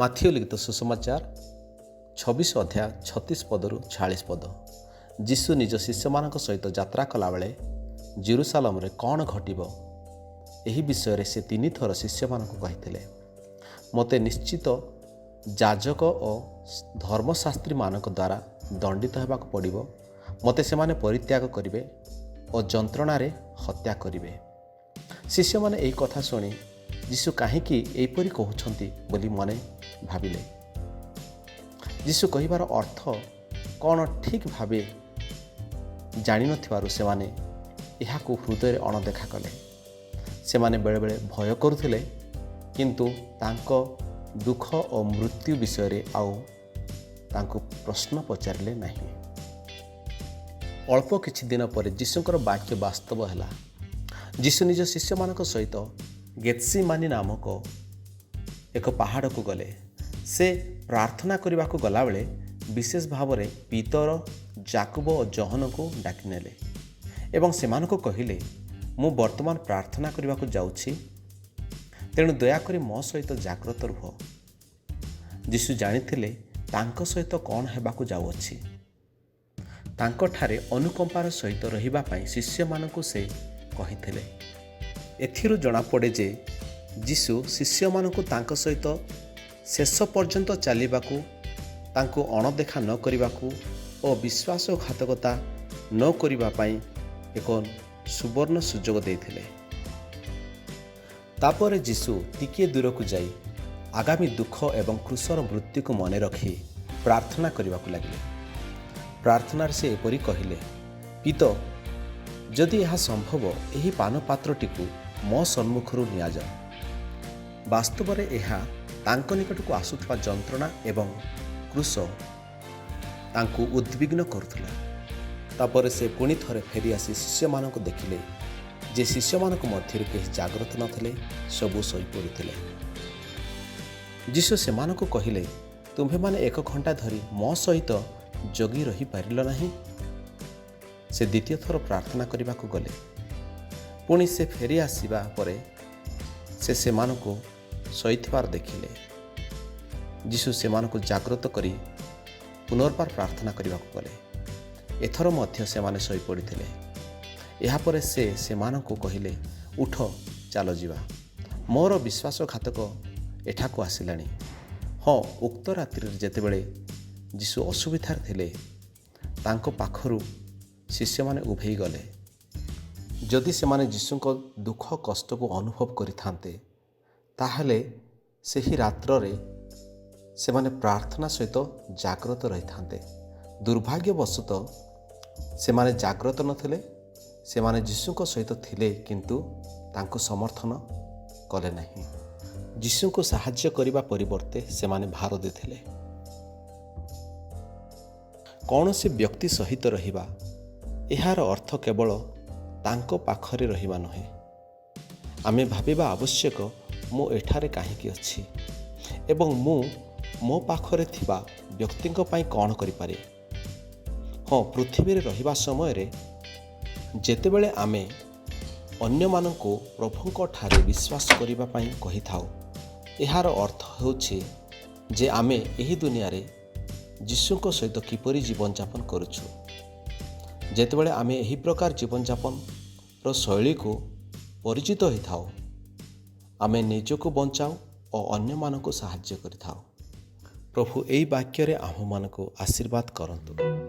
Matthew ଲିଖିତ ସୁସମାଚାର 26 ଅଧ୍ୟାୟ 36 ପଦରୁ 46 ପଦ। ଯୀଶୁ ନିଜ ଶିଷ୍ୟମାନଙ୍କ ସହିତ ଯାତ୍ରା କଲାବେଳେ ଜେରୁସାଲମରେ କ'ଣ ଘଟିବ, ଏହି ବିଷୟରେ ସେ ତିନିଥର ଶିଷ୍ୟମାନଙ୍କୁ କହିଥିଲେ। ମୋତେ ନିଶ୍ଚିତ ଯାଜକ ଓ ଧର୍ମଶାସ୍ତ୍ରୀମାନଙ୍କ ଦ୍ୱାରା ଦଣ୍ଡିତ ହେବାକୁ ପଡ଼ିବ। ମୋତେ ସେମାନେ ପରିତ୍ୟାଗ କରିବେ ଓ ଯନ୍ତ୍ରଣାରେ ହତ୍ୟା କରିବେ। ଶିଷ୍ୟମାନେ ଏହି କଥା ଶୁଣି ଯୀଶୁ କାହିଁକି ଏହିପରି କହୁଛନ୍ତି ବୋଲି ମନେ ଭାବିଲେ। ଯୀଶୁ କହିବାର ଅର୍ଥ କ'ଣ ଠିକ୍ ଭାବେ ଜାଣିନଥିବାରୁ ସେମାନେ ଏହାକୁ ହୃଦୟରେ ଅଣଦେଖା କଲେ। ସେମାନେ ବେଳେବେଳେ ଭୟ କରୁଥିଲେ, କିନ୍ତୁ ତାଙ୍କ ଦୁଃଖ ଓ ମୃତ୍ୟୁ ବିଷୟରେ ଆଉ ତାଙ୍କୁ ପ୍ରଶ୍ନ ପଚାରିଲେ ନାହିଁ। ଅଳ୍ପ କିଛି ଦିନ ପରେ ଯୀଶୁଙ୍କର ବାକ୍ୟ ବାସ୍ତବ ହେଲା। ଯୀଶୁ ନିଜ ଶିଷ୍ୟମାନଙ୍କ ସହିତ ଗେତ୍ସିମାନି ନାମକ ଏକ ପାହାଡ଼କୁ ଗଲେ। ସେ ପ୍ରାର୍ଥନା କରିବାକୁ ଗଲାବେଳେ ବିଶେଷ ଭାବରେ ପିତର, ଜାକୁବ ଓ ଜହନକୁ ଡାକିନେଲେ ଏବଂ ସେମାନଙ୍କୁ କହିଲେ, ମୁଁ ବର୍ତ୍ତମାନ ପ୍ରାର୍ଥନା କରିବାକୁ ଯାଉଛି, ତେଣୁ ଦୟାକରି ମୋ ସହିତ ଜାଗ୍ରତ ରୁହ। ଯୀଶୁ ଜାଣିଥିଲେ ତାଙ୍କ ସହିତ କ'ଣ ହେବାକୁ ଯାଉଅଛି। ତାଙ୍କଠାରେ ଅନୁକମ୍ପାର ସହିତ ରହିବା ପାଇଁ ଶିଷ୍ୟମାନଙ୍କୁ ସେ କହିଥିଲେ। ଏଥିରୁ ଜଣାପଡ଼େ ଯେ ଯୀଶୁ ଶିଷ୍ୟମାନଙ୍କୁ ତାଙ୍କ ସହିତ ଶେଷ ପର୍ଯ୍ୟନ୍ତ ଚାଲିବାକୁ, ତାଙ୍କୁ ଅଣଦେଖା ନ କରିବାକୁ ଓ ବିଶ୍ୱାସଘାତକତା ନ କରିବା ପାଇଁ ଏକ ସୁବର୍ଣ୍ଣ ସୁଯୋଗ ଦେଇଥିଲେ। ତାପରେ ଯୀଶୁ ଟିକିଏ ଦୂରକୁ ଯାଇ ଆଗାମୀ ଦୁଃଖ ଏବଂ କ୍ରୁଶର ମୃତ୍ୟୁକୁ ମନେ ରଖି ପ୍ରାର୍ଥନା କରିବାକୁ ଲାଗିଲେ। ପ୍ରାର୍ଥନାରେ ସେ ଏପରି କହିଲେ, ପିତ, ଯଦି ଏହା ସମ୍ଭବ, ଏହି ପାନପାତ୍ରଟିକୁ ମୋ ସମ୍ମୁଖରୁ ନିଆଯାଉ। ବାସ୍ତବରେ ଏହା ତାଙ୍କ ନିକଟକୁ ଆସୁଥିବା ଯନ୍ତ୍ରଣା ଏବଂ କ୍ରୁଶ ତାଙ୍କୁ ଉଦ୍ବିଗ୍ନ କରୁଥିଲା। ତାପରେ ସେ ପୁଣି ଥରେ ଫେରିଆସି ଶିଷ୍ୟମାନଙ୍କୁ ଦେଖିଲେ ଯେ ଶିଷ୍ୟମାନଙ୍କ ମଧ୍ୟରୁ କେହି ଜାଗ୍ରତ ନଥିଲେ, ସବୁ ଶୋଇପଡ଼ିଥିଲେ। ଯୀଶୁ ସେମାନଙ୍କୁ କହିଲେ, ତୁମ୍ଭେମାନେ ଏକ ଘଣ୍ଟା ଧରି ମୋ ସହିତ ଜଗି ରହିପାରିଲ ନାହିଁ? ସେ ଦ୍ୱିତୀୟ ଥର ପ୍ରାର୍ଥନା କରିବାକୁ ଗଲେ। ପୁଣି ସେ ଫେରି ଆସିବା ପରେ ସେ ସେମାନଙ୍କୁ ଶୋଇଥିବାର ଦେଖିଲେ। ଯୀଶୁ ସେମାନଙ୍କୁ ଜାଗ୍ରତ କରି ପୁନର୍ବାର ପ୍ରାର୍ଥନା କରିବାକୁ ଗଲେ। ଏଥର ମଧ୍ୟ ସେମାନେ ଶୋଇପଡ଼ିଥିଲେ। ଏହାପରେ ସେ ସେମାନଙ୍କୁ କହିଲେ, ଉଠ, ଚାଲ ଯିବା। ମୋର ବିଶ୍ୱାସଘାତକ ଏଠାକୁ ଆସିଲାଣି। ହଁ, ଉକ୍ତ ରାତ୍ରିରେ ଯେତେବେଳେ ଯୀଶୁ ଅସୁବିଧାରେ ଥିଲେ, ତାଙ୍କ ପାଖରୁ ଶିଷ୍ୟମାନେ ଉଭେଇ ଗଲେ। ଯଦି ସେମାନେ ଯୀଶୁଙ୍କ ଦୁଃଖ କଷ୍ଟକୁ ଅନୁଭବ କରିଥାନ୍ତେ, ତାହେଲେ ସେହି ରାତ୍ରରେ ସେମାନେ ପ୍ରାର୍ଥନା ସହିତ ଜାଗ୍ରତ ରହିଥାନ୍ତେ। ଦୁର୍ଭାଗ୍ୟବଶତଃ ସେମାନେ ଜାଗ୍ରତ ନଥିଲେ। ସେମାନେ ଯୀଶୁଙ୍କ ସହିତ ଥିଲେ, କିନ୍ତୁ ତାଙ୍କୁ ସମର୍ଥନ କଲେ ନାହିଁ। ଯୀଶୁଙ୍କୁ ସାହାଯ୍ୟ କରିବା ପରିବର୍ତ୍ତେ ସେମାନେ ଭାର ଦେଇଥିଲେ। କୌଣସି ବ୍ୟକ୍ତି ସହିତ ରହିବା, ଏହାର ଅର୍ଥ କେବଳ ତାଙ୍କ ପାଖରେ ରହିବା ନୁହେଁ। ଆମେ ଭାବିବା ଆବଶ୍ୟକ, ମୁଁ ଏଠାରେ କାହିଁକି ଅଛି ଏବଂ ମୁଁ ମୋ ପାଖରେ ଥିବା ବ୍ୟକ୍ତିଙ୍କ ପାଇଁ କ'ଣ କରିପାରେ? ହଁ, ପୃଥିବୀରେ ରହିବା ସମୟରେ ଯେତେବେଳେ ଆମେ ଅନ୍ୟମାନଙ୍କୁ ପ୍ରଭୁଙ୍କ ଠାରେ ବିଶ୍ୱାସ କରିବା ପାଇଁ କହିଥାଉ, ଏହାର ଅର୍ଥ ହେଉଛି ଯେ ଆମେ ଏହି ଦୁନିଆରେ ଯୀଶୁଙ୍କ ସହିତ କିପରି ଜୀବନଯାପନ କରୁଛୁ। ଯେତେବେଳେ ଆମେ ଏହି ପ୍ରକାର ଜୀବନଯାପନର ଶୈଳୀକୁ ପରିଚିତ ହୋଇଥାଉ, ଆମେ ନିଜକୁ ବଞ୍ଚାଉ ଓ ଅନ୍ୟମାନଙ୍କୁ ସାହାଯ୍ୟ କରିଥାଉ। ପ୍ରଭୁ ଏହି ବାକ୍ୟରେ ଆମ୍ଭମାନଙ୍କୁ ଆଶୀର୍ବାଦ କରନ୍ତୁ।